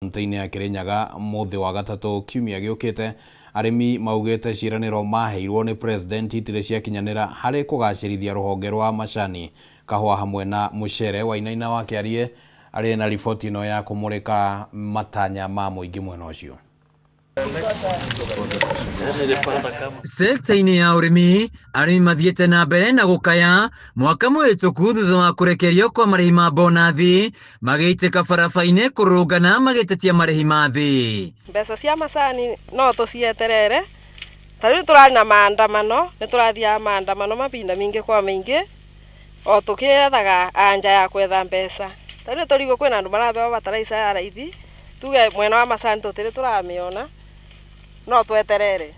Kaunti-inĩ ya Kirinyaga mũthĩ wa gatatũ kiumia gĩũkĩte arĩmi maugĩte ciĩranĩro maheirwo nĩ president itirĩ ciakinyanĩra harĩ kũgacĩrithia rũhonge rwa macani kahũa hamwe na mũcere. Wainaina wa Kĩarie arĩ na riboti ĩno ya kũmũrĩka matanya ma mũingĩ mwena ũcio. Sekta-inĩ ya ũrĩmi arĩmi mathiĩte na mbere na gũkaya mwaka mũhĩtũku thutha wa kũrekerio kwa marĩhi ma bonathi magĩitĩka barabara-inĩ kũrũrũngana magĩtetia marĩhi ma thĩ. Mbeca cia macani no tũcieterere, ta rĩu tũrarĩ na maandamano, nĩ tũrathiaga maandamano mahinda mingĩ kwa maingĩ o tũkĩethaga anja ya kwetha mbeca. Ta rĩu tũrigwo kwĩna andũ marabewa bataraica ya raithi, tuge mwena wa macani tũtirĩ tũramĩona, no tweterere.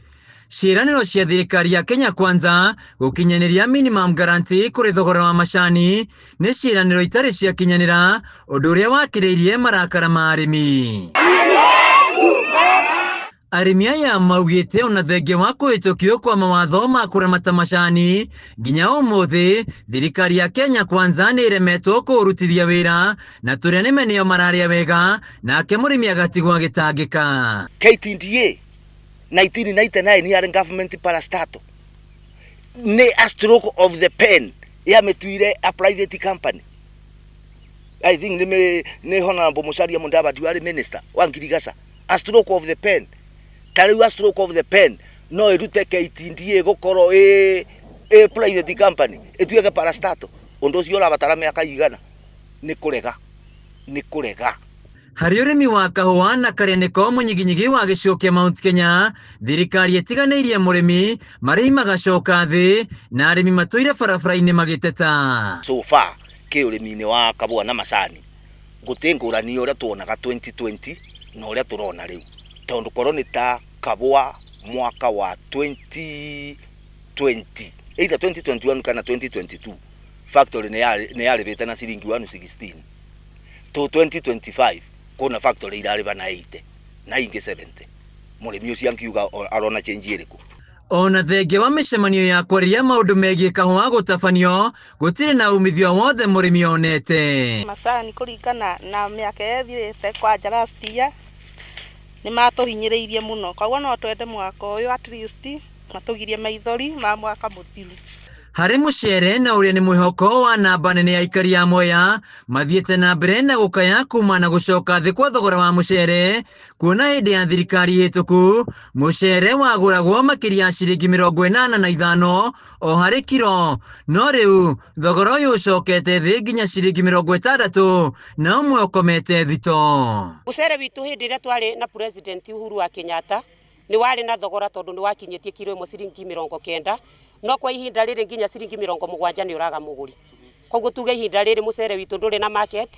Ciĩranĩro cia thirikari ya Kenya Kwanza gũkinyanĩria minimum guarantee kũrĩ thogora wa macani nĩ ciĩranĩro itarĩ ciakinyanĩra, ũndũ ũrĩa wakĩrĩirie marakara ma arĩmi. Arĩmi aya maugĩte ona thengia wa kũhĩtũkio kwa mawatho ma kũramata macani nginya ũmũthĩ thirikari ya Kenya Kwanza nĩ ĩremetwo kũũrutithia wĩra na tũrĩa nĩme nĩo mararĩa wega nake mũrĩmi agatigwo agĩtangĩka. KTDA 1999 yarĩ government parastatal nĩ a stroke of the pen yamĩtuire a private company. I think nĩ Honorable Musalia Mudavadi warĩ minister wa Ngirigaca. A stroke of the pen, ta rĩu a stroke of the pen no ĩrute KTDA gũkorwo ĩ private company ĩtuĩke parastatal. Ũndũ ũcio ũrabatara mĩaka igana? Nĩ kũrega, nĩ kũrega. Harĩ ũrĩmi wa kahũa na karĩa nĩko mũnyiginyigi wa gĩcigo kĩa Mount Kenya, thirikari ĩtiganĩirie mũrĩmi, marĩhi magacoka thĩ na arĩmi matũire barabara-inĩ magĩteta. So far kĩ ũrĩmi-inĩ wa kahũa na macani gũtĩ ngũrani ũrĩa tuonaga 2020 na ũrĩa tũrona rĩu, tondũ korwo nĩ ta kahũa mwaka wa 2020 either 2021 kana 2022 factory nĩ yarĩbĩte na ciringi 116 to 2025 kuna factory irarĩba na 80 na ingĩ 70. Mũrĩmi ũcio angiuga arona change ĩrĩkũ? Ona thengia wa mĩcemanio ya kwarĩria maũndũ megiĩ kahũa gũtabanio gũtirĩ na umithio wothe mũrĩmi onete. Macani kũringana na mĩaka ĩthirĩte kwanja last year nĩ matũhinyĩrĩirie mũno, koguo no twende mwaka ũyũ at least matũgirie maithori ma mwaka mũthiru. Harĩ mũcere na ũrĩa nĩ mwĩhoko wa namba nene ya aikari a Mwea mathiĩte na mbere na gũkaya kuma na gũcoka thĩ kwa thogora wa mũcere, kuona hĩndĩ ya thirikari hĩtũku mũcere wagũragwo makĩria ya ciringi 85 o harĩ kiro, no rĩu thogora ũyũ ũcokete thĩ nginya ciringi 60 na ũmwe ũkomete thito. Mũcere witũ hĩndĩ ĩrĩa twarĩ na President Uhuru wa Kenyatta nĩ warĩ na thogora tondũ nĩ wakinyĩtie kiro ĩmwe ciringi 90, no kwa ihinda rĩrĩ nginya ciringi 70 nĩ ũraga mũgũri. Koguo tuge ihinda rĩrĩ mũcere witũ ndũrĩ na market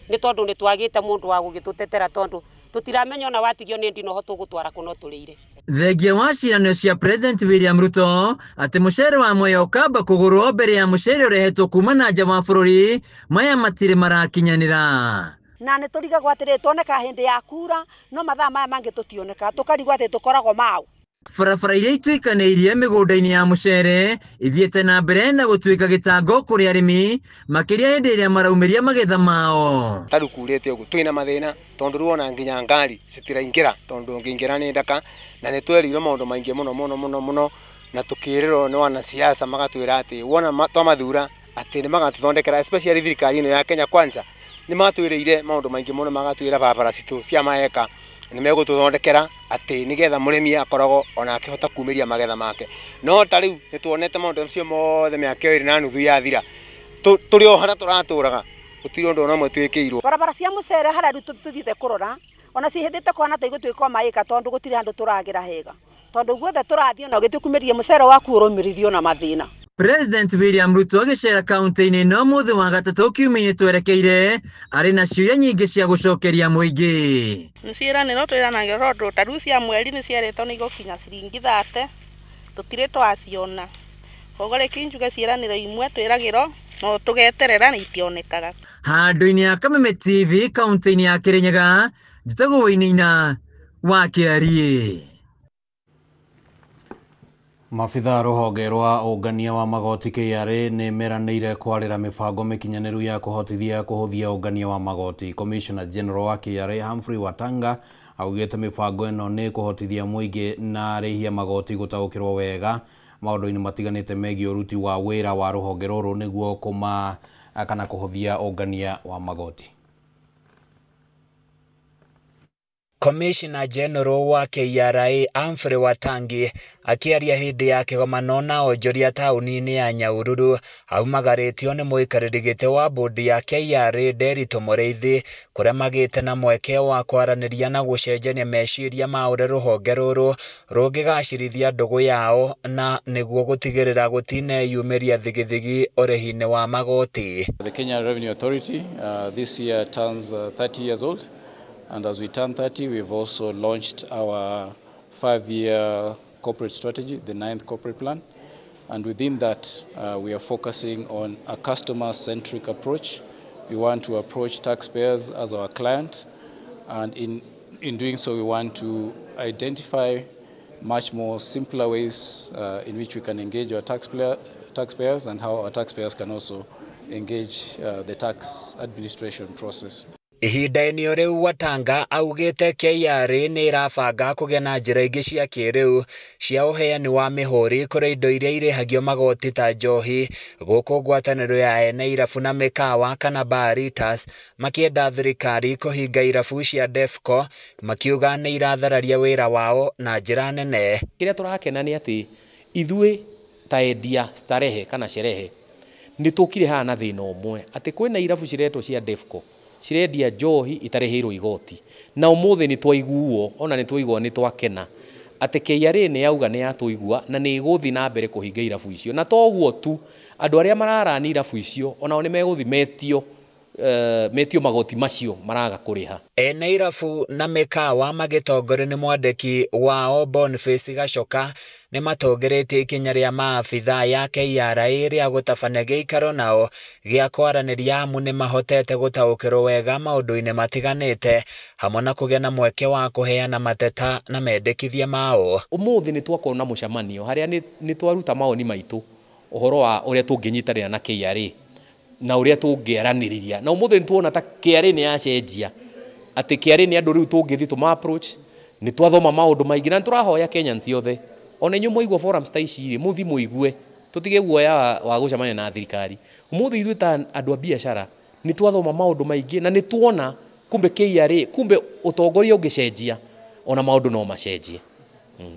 nĩ tondũ nĩ twagĩte mũndũ wa gũgĩtũtetera, tondũ tũtiramenya ona watigio nĩ ndinoho tũgũtwara kũ no tũrĩire. Thengia wa ciĩranĩro cia President William Ruto atĩ mũcere wa Mwea ũkamba kũgũrwo mbere ya mũcere ũrehetwo kuma na nja wa bũrũri, maya matirĩ marakinyanĩra. Na nĩ tũrigagwo atĩrĩ tuoneka hĩndĩ ya kura no mathaa maya mangĩ tũtioneka, tũkarigwo atĩ tũkoragwo mau. Barabara iria ituĩkanĩirie mĩgũnda-inĩ ya mũcere ithiĩte na mbere na gũtuĩka gĩtango kũrĩ arĩmi makĩria hĩndĩ ĩrĩa maraumĩria magetha mao. Ta rĩu kurĩte ũguo twĩna mathĩna tondũ rĩu ona nginya ngari citiraingĩra, tondũ ũngĩingĩra nĩ ndaka, na nĩ twerirwo maũndũ maingĩ mũno mũno mũno mũno, na tũkĩrĩrwo nĩ wanasiasa magatwĩra atĩ wona twamathura atĩ nĩ magatũthondekera, especially thirikari ĩno ya Kenya Kwanza nĩ matwĩrĩire maũndũ maingĩ mũno, magatwĩra barabara citũ cia maeka nĩ megũtũthondekera atĩ nĩgetha mũrĩmi akoragwo ona akĩhota kumĩria magetha make. No ta rĩu nĩ tuonete maũndũ macio mothe mĩaka 2.5 yathira, tũrĩ o harĩa tũratũraga, gũtirĩ ũndũ ona ũmwe twĩkĩirwo. Barabara cia mũcere harĩa rĩu tũthiĩte kũrora ona cihĩtĩte kũhana ta igũtuĩka o maĩka, tondũ gũtirĩ handũ tũragĩra hega, tondũ guothe tũrathiĩ ona ũgĩtũkumĩria mũcere waku ũrũmĩrĩrio na mathĩna. President William Ruto agĩcera kaunti-inĩ ĩno mũthĩ wa gatatũ kiumia twerekeire arĩ na ciũria nyingĩ cia gũcokeria mũingĩ. Nĩ ciĩranĩro twĩranagĩrwo tondũ ta rĩu cia mweri nĩ cierĩtwo nĩ igũkinya ciringi 30, tũtirĩ twaciona. Koguo reke njuge ciĩranĩro imwe twĩragĩrwo no tũgeterera na itionekaga. Handũ-inĩ ya Kameme TV kaunti-inĩ ya Kirinyaga, njĩtagwo Wainaina wa Kĩarie. Mabithaa rũhonge rwa ũngania wa magoti KRA nĩ meranĩire kwarĩra mĩbango mĩkinyanĩru ya kũhotithia kũhũthia ũngania wa magoti. Commissioner General wa KRA Humphrey Watanga augĩte mĩbango ĩno nĩ kũhotithia mũingĩ na arĩhi a magoti gũtaũkĩrwo wega maũndũ-inĩ matiganĩte megiĩ ũruti wa wĩra wa rũhonge rũrũ nĩguo kũma kana kũhũthia ũngania wa magoti. Commissioner General wa KRA Humphrey Watangi akĩaria hĩndĩ ya kĩgomano na onjoria taũni-inĩ ya Nyahururu aumagarĩtio nĩ mũikarĩri gĩtĩ wa bodi ya KRA Nderitu Mũrĩithi kũrĩa magĩte na mweke wa kwaranĩria na gũcenjania meciria ma ũrĩa rũhonge rũrũ rũngĩgacĩrithia ndũgũ yao na nĩguo gũtigĩrĩra gũtineyumĩria thigithigi ũrĩhi-inĩ wa magoti. The Kenya Revenue Authority this year turns 30 years old. And as we turn 30, we've also launched our 5-year corporate strategy, the 9th corporate plan. And within that, we are focusing on a customer-centric approach. We want to approach taxpayers as our client. And in doing so, we want to identify much more simpler ways in which we can engage our taxpayers and how our taxpayers can also engage the tax administration process. Ihinda-inĩ o rĩu Watanga augĩte KRA nĩ ĩrabanga kũgĩa na njĩra ingĩ cia kĩrĩu cia ũheani wa mĩhũri kũrĩ indo iria irĩhagio magoti ta njohi gũkũ ngwatanĩro ya ene irabu na mĩkawa kana Baritas makĩenda thirikari kũhinga irabu cia Defco makiuga nĩ irathararia wĩra wao na njĩra nene. Kĩrĩa tũrakena nĩ atĩ ithuĩ ta endia starehe kana sherehe nĩ tũkire haha na thĩna ũmwe atĩ kwĩna irabu ciretwo cia Defco cirendia njohi itarĩhĩirwo igoti na ũmũthĩ nĩ twaiguo ona nĩ twaigua nĩ twakena atĩ KRA nĩ yauga nĩ yatũigua na nĩ ĩgũthiĩ na mbere kũhinga irabu icio na toguo tu andũ arĩa mararani irabu icio onao nĩ megũthiĩ metio metio magoti macio maraga kũrĩha. Ene irabu na mĩkawa magĩtongorio nĩ mwandĩki wao Boniface Gachoka nĩ matongoretie ikinya rĩa maabithaa ya KRA rĩa gũtabania gĩikaro nao gĩa kwaranĩria amu nĩ mahotete gũtaũkĩrwo wega maũndũ-inĩ matiganĩte hamwe na kũgĩa na mweke wa kũheana mateta na mendekithia mao. Ũmũthĩ nĩ twakorwo na mũcemanio harĩa nĩ twaruta mawoni maitũ ũhoro wa ũrĩa tũngĩnyitanĩra na KRA na ũrĩa tũngĩaranĩria na ũmũthĩ nĩ tuona ta KRA nĩ yacenjia atĩ KRA nĩ andũ rĩu tũngĩthiĩ tũma approach nĩ twathoma maũndũ maingĩ na nĩ tũrahoya Kenyans othe ona inyuĩ mwaigua forums ta ici rĩ mũthiĩ mũigue tũtige guoya wa gũcemania na thirikari. Ũmũthĩ ithuĩ ta andũ a biacara nĩ twathoma maũndũ maingĩ na nĩ tuona kumbe KRA kumbe ũtongoria ũngĩcenjia ona maũndũ no macenjie.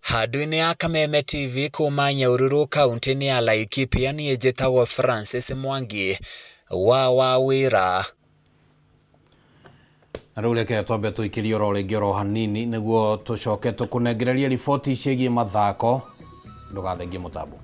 Handũ-inĩ ya Kameme TV kuma Nyahururu kaunti-inĩ ya Laikipia niĩ njĩtagwo Francis Mwangi wa wĩra. Na rĩu reke twambe tũikĩrie oro rĩngĩ oro hanini nĩguo tũcoke tũkũnengererie riboti ciĩgiĩ mathako. Ndũgathengie mũtambo.